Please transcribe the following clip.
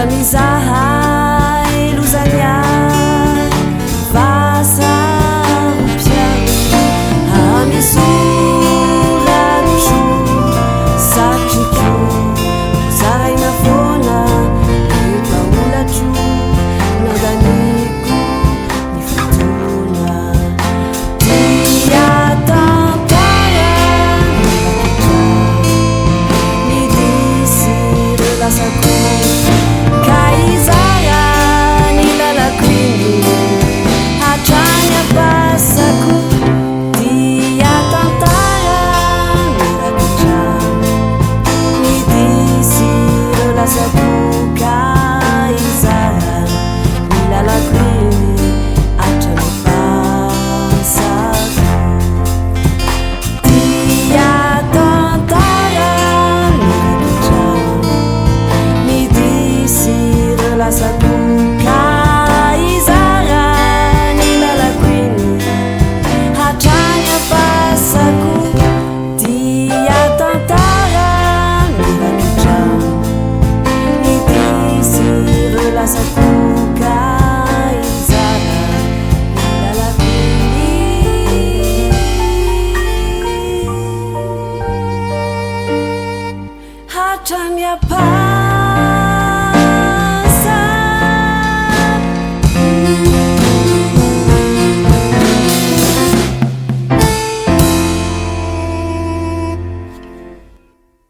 Hatramin'izahay lozan'ny ahy fa saro-piaro amin'ny soratro satriko hozaraina foana rehefa olatro nandaniko ny fotoana dia tantara mirakitra ny disy ireo lasako ka hizara ny lalako iny hatrany am-pasako dia tantara mirakitra ny disy ireo lasako ka hizara ny lalako iny hatrany am-pasako dia tantara mirakitra ny disy ireo lasako ka hizara ny lalako iny hatrany am-pasako dia tantara mirakitra ny disy ireo lasako.